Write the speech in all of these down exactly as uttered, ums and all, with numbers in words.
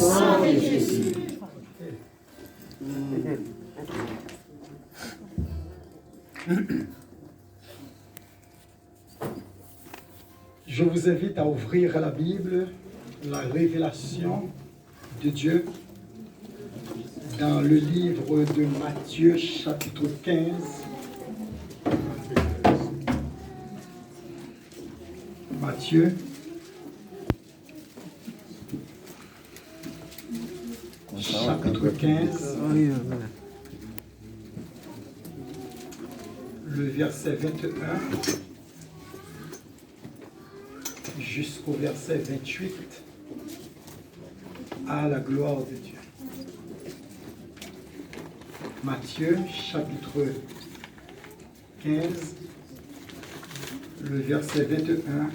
sang de Jésus. Je vous invite à ouvrir la Bible, la révélation de Dieu, dans le livre de Matthieu, chapitre quinze. Matthieu, chapitre quinze, le verset vingt et un jusqu'au verset vingt-huit, à la gloire de Dieu. Matthieu, chapitre quinze, le verset vingt et un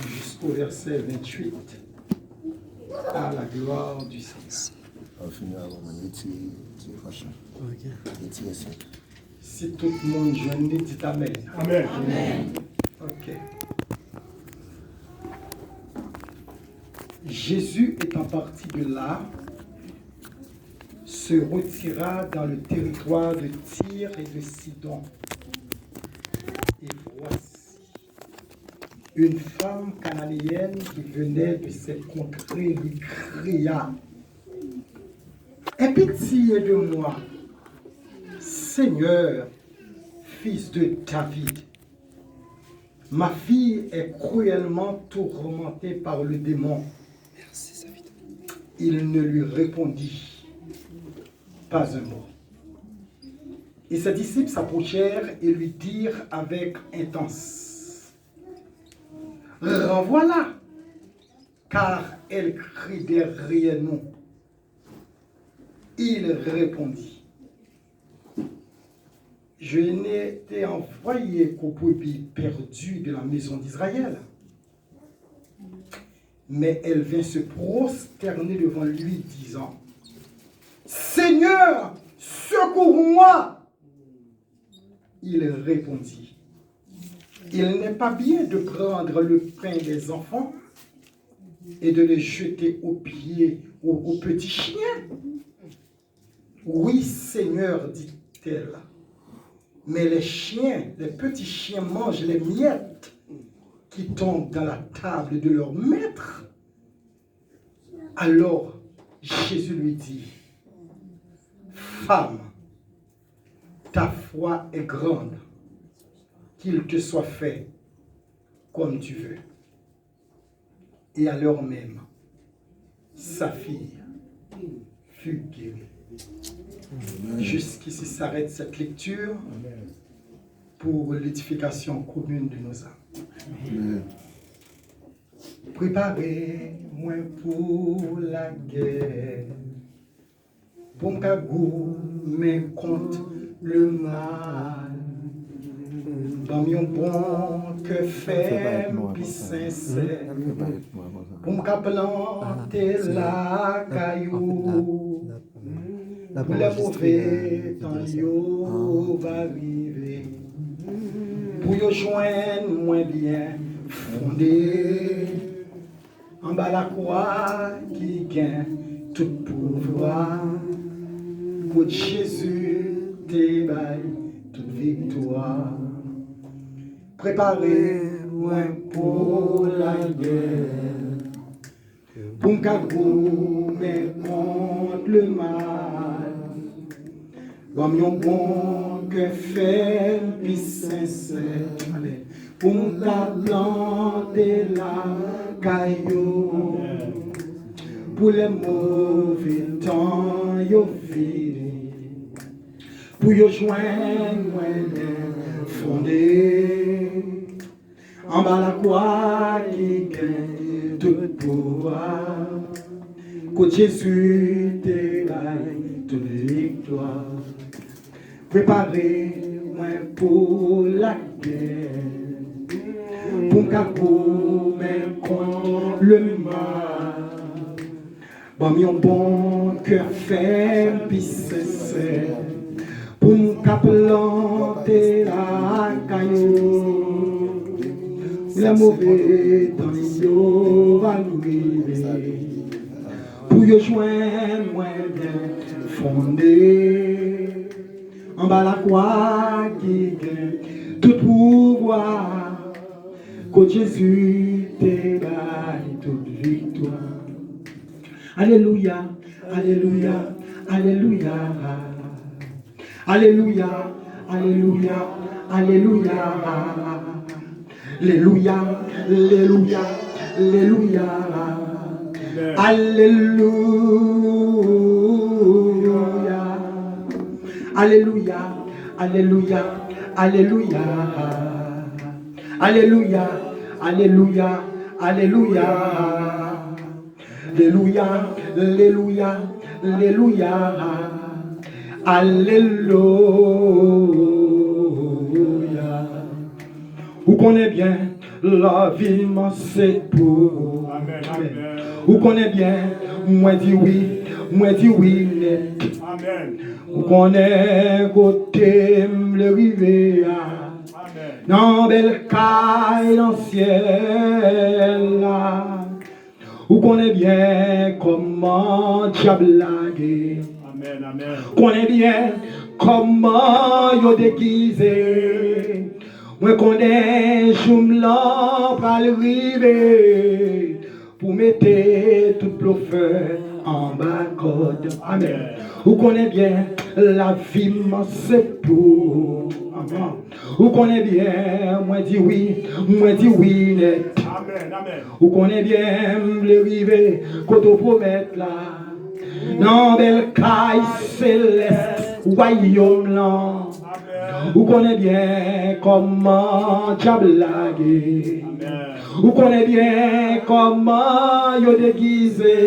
jusqu'au verset vingt-huit, à la gloire du Seigneur. Al fini avan mwen, retire, retire fache. Ok. Retire sa. Si tout moun jwenn li, dit amen. Amen. Amen. Ok. Jésus étant parti de là, se retira dans le territoire de Tyr et de Sidon. Et voici, une femme cananéenne qui venait de ces contrées lui cria : « Aie pitié de moi, Seigneur, fils de David. Ma fille est cruellement tourmentée par le démon. » Il ne lui répondit pas un mot. Et ses disciples s'approchèrent et lui dirent avec intense : « Renvoie-la, car elle crie derrière nous. » Il répondit : « Je n'ai été envoyé qu'aux brebis perdues de la maison d'Israël. » Mais elle vint se prosterner devant lui, disant : « Seigneur, secours-moi ! » Il répondit : « Il n'est pas bien de prendre le pain des enfants et de le jeter aux pieds, aux, aux petits chiens. » « Oui, Seigneur, dit-elle, mais les chiens, les petits chiens mangent les miettes qui tombent dans la table de leur maître. » Alors Jésus lui dit : « Femme, ta foi est grande, qu'il te soit fait comme tu veux. » Et à l'heure même, sa fille fut guérie. Jusqu'ici s'arrête cette lecture pour l'édification commune de nos âmes. Prepare mwen pou lagè, pou m ka goumen kont lemal. Ban m yon bon kè fèm pi sensè, pou m ka plante lakay ou. Pou lè move tan yo va rive, pou yo jwenn mwen byen fonde anba lakwa ki gen tout pouvwa, kot Jezi te bay tout viktwa. Prepare mwen pou lagè, pou m ka goumen kont lemal. Ban m yon bon kè fèm pi sensè, pou m ka plante lakay ou. Pou lè move tan yo vini, pou yo jwenn mwen byen fonde anba lakwa ki gen tout pouvwa, kot Jezi te bay tout viktwa. Prepare mwen pou lagè, pou m ka goumen kont lemal. Ban m yon bon kè fèm pi sensè, pou m ka plante lakay ou. Lè move tan yo va rive, Yo jwenn mwen byen fonde anba lakwa ki gen tout pouvwa, kot Jezi te bay tout viktwa. Alelouya, alelouya, alelouya. Alelouya, alelouya, alelouya. Alelouya, alelouya, alelouya. Alelouya. Alelouya, alelouya, alelouya. Alelouya, alelouya, alelouya. Alelouya, alelouya, alelouya. Alelouya. Ou konnen byen, lavi m se pou ou. Amèn, amèn. Ou konnen byen, mwen di wi, mwen di wi nèt. Amèn. Ou konnen kote m vle rive a. Amèn. Nan bèl kay nan syèl la. Ou konnen byen kòman dyab lage. Amèn, amèn. Konnen byen kòman yo degize. Mwen konnen jou m lan pral rive pou mete tout blofè anba kòd. Amèn. Ou konnen byen lavi m se pou ou. Amèn. Ou konnen byen, mwen di wi, mwen di wi nèt. Amèn, amèn. Ou konnen byen, m vle rive kote w pwomèt la. Nan bèl kay selès, wayòm lan. Amèn. Ou konnen byen kòman dyab lage. Amèn. Ou konnen byen kòman yo degize.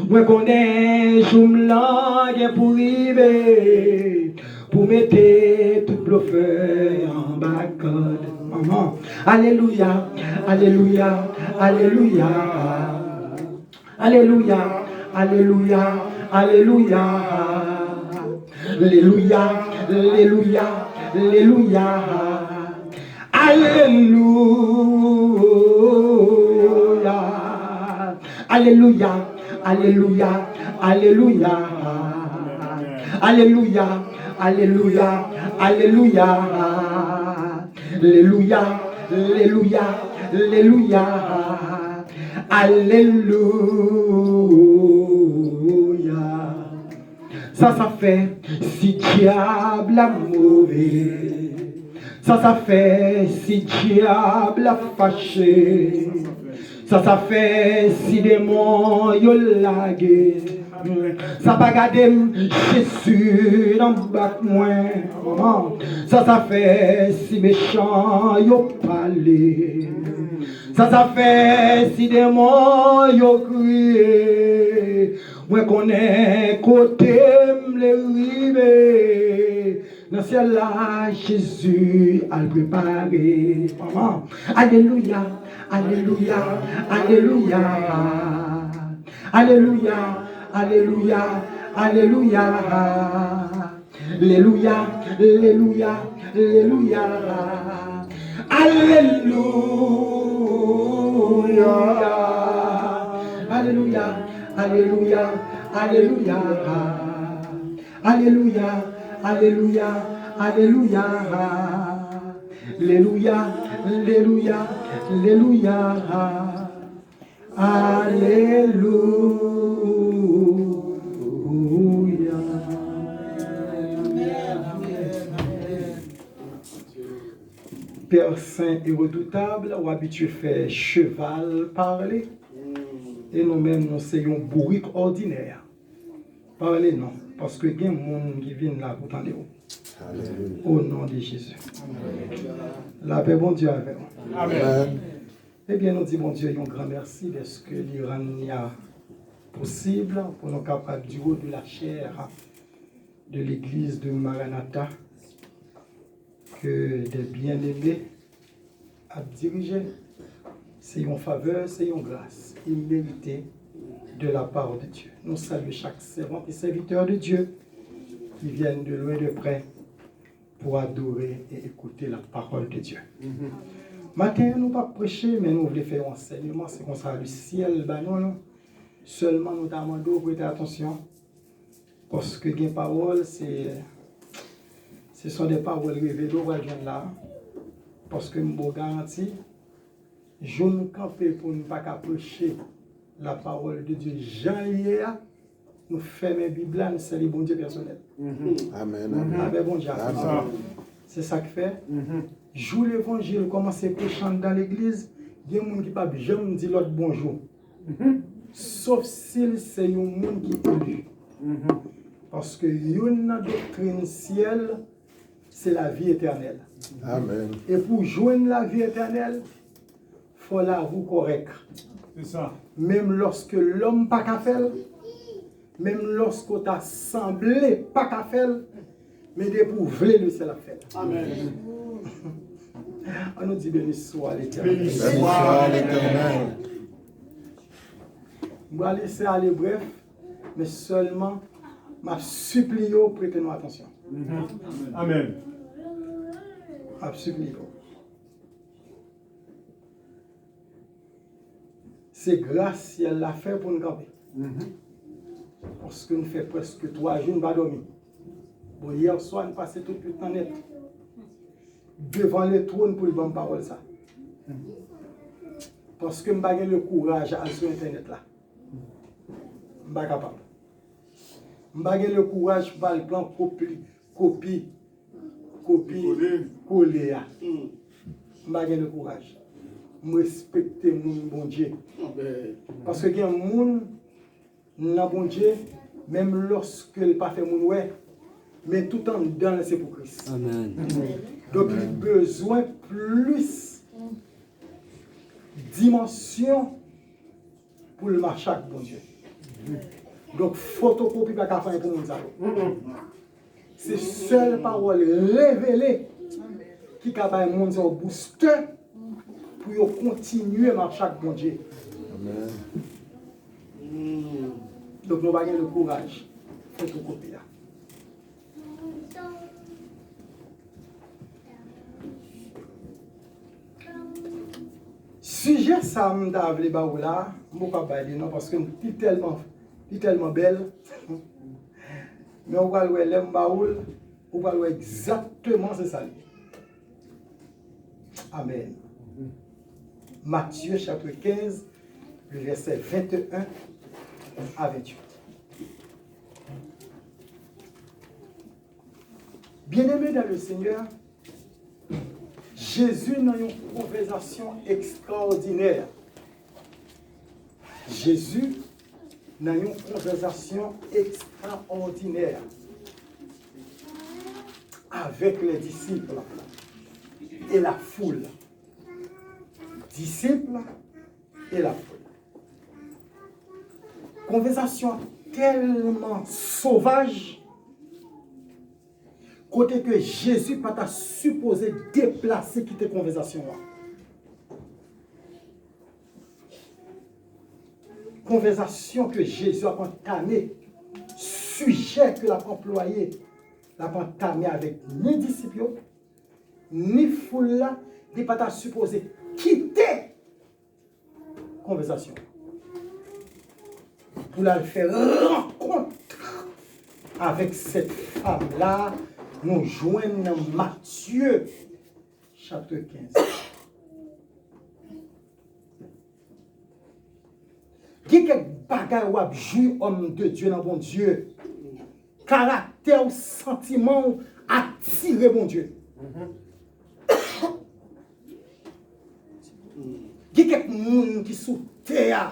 Mwen konnen jou m lan gen pou rive. Pou mete tout blofè anba kòd. Manman. Alelouya, alelouya, alelouya. Alelouya, alelouya, alelouya. Alelouya, alelouya, alelouya. Alelouya. Alelouya, alelouya, alelouya. Alelouya, alelouya, alelouya. Alelouya, alelouya, alelouya. Alelouya. Sa sa fè si dyab la move? Sa sa fè si dyab la fache? Sa sa fè si demon yo lage? Sa pa gade m, Jezi nan bak mwen. Sa sa fè si mechan yo pale? Sa sa fè si demon yo kriye? Mwen konnen kote m vle rive. Nan syèl la, Jezi al prepare. Manman. Alelouya, alelouya, alelouya. Alelouya, alelouya, alelouya. Alelouya, alelouya, alelouya. Alelouya. Alelouya, alelouya, alelouya. Alelouya, alelouya, alelouya. Alelouya, alelouya, alelouya. Alelouya. Pè sen e redoutab, ou abitye fè cheval pale, e nou menm, nou se yon bourik òdinè. Pale non, paske gen moun ki vin la pou tande w. Alelouya. O non de Jezi. Lapè Bondye avè w. Amèn. Ebyen, nou di Bondye yon gran mèsi dèske li rann li a posib pou nou kapab du haut de la chair de l'église de Maranatha, que des bien-aimés ap dirije. Se yon favè, se yon gras imerite de la part de Dieu. Nou salye chak sèvant e sèvitè de Dieu qui viennent de loin, de près, pour adorer et écouter la parole de Dieu. Maten an, nou p ap preche, men nou vle fè yon ansèyman. Se konsa lesyèl ba nou, non? Sèlman nou ta mande w prete atansyon, paske gen pawòl, se, se son de pawòl revele w pral jwenn la, paske m ba w garanti, jou n kanpe pou n pa ka preche la parole de Dieu jan l ye a, nou fèmen Bib la, n sèvi Bondye pèsonèl. Amèn, amèn. Avè Bondye a. Amèn. Se sa k fè, jou levanjil kòmanse preche anndan legliz, gen moun ki p ap janm di lòt bonjou. Sof si l se yon moun ki eli. Paske youn nan doktrin syèl, se lavi etènèl. Amèn. E pou jwenn lavi etènèl, fò lavi w kòrèk. Se sa. Menm lòske lòm pa ka fè l, menm lòske w ta sanble pa ka fè l, men depi w vle, Lesyèl ap fè l. Amèn. An nou di, beni swa Letènèl. Beni swa Letènèl. M pral eseye ale brèf, men sèlman m ap sipliye w prete nou atansyon. Amèn. M ap sipliye w. Se gras syèl la fè pou n kanpe. Paske n fè prèske twa jou n pa dòmi. Bon, yè swa n pase tout nwit lan nèt devan letwòn pou l ban m pawòl sa. Paske m pa gen le kouraj al sou entènèt la. M pa kapab. M pa gen le kouraj pou m al pran kopi, kopi, kopi kole a. M pa gen le kouraj. M respekte moun Bondye. Paske gen moun nan Bondye, menm lòske l pa fè moun wè, men tout anndan l se pou Kris. Amèn. Donk, li bezwen plis dimansyon pou l mache ak Bondye. Donk, fotokopi pa ka fè anyen pou moun sa yo. Se sèl pawòl revele ki ka bay moun sa yo boustè pou yo kontinye mache ak Bondye. Amèn. Donk, nou pa gen le kouraj fotokopi a. Sijè sa m ta vle ba ou la, m poko ap bay li non, paske li tèlman, li tèlman bèl. Men ou pral wè lè m ba ou l, ou pral wè egzakteman se sa l ye. Amèn. Matthieu chapitre quinze, le verset vingt et un à vingt-huit. Bien-aimés dans le Seigneur, Jezi nan yon konvèsasyon ekstraòdinè. Jezi nan yon konvèsasyon ekstraòdinè avèk les disciples et la foule. Disip e lafoul. Konvèsasyon an tèlman sovaj, kote ke Jezi pa ta sipoze deplase kite konvèsasyon an. Konvèsasyon ke Jezi ap antame, sijè ke l ap anplwaye, l ap antame avèk ni disip yo, ni foul la, li pa ta sipoze kite konvèsasyon pou l al fè rankont avèk sèt fanm la nou jwenn nan Matye chapit kenz. Gen kèk bagay w ap jwi, òm de Dye nan Bondye. Karaktè w, santiman w atire Bondye. Gen kèk moun ki sou tè a,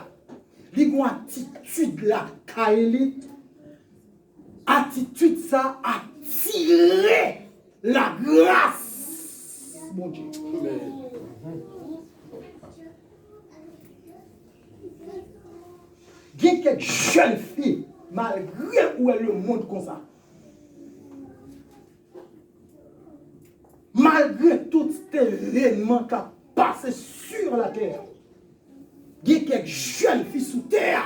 li gon atitid lakay li. Atitid sa atire lagras Bondye. Gen kèk jèn fi, malgre ou wè lemonn konsa, malgre tout evenman k ap pase sur la terre, gen kèk jèn fi sou tè a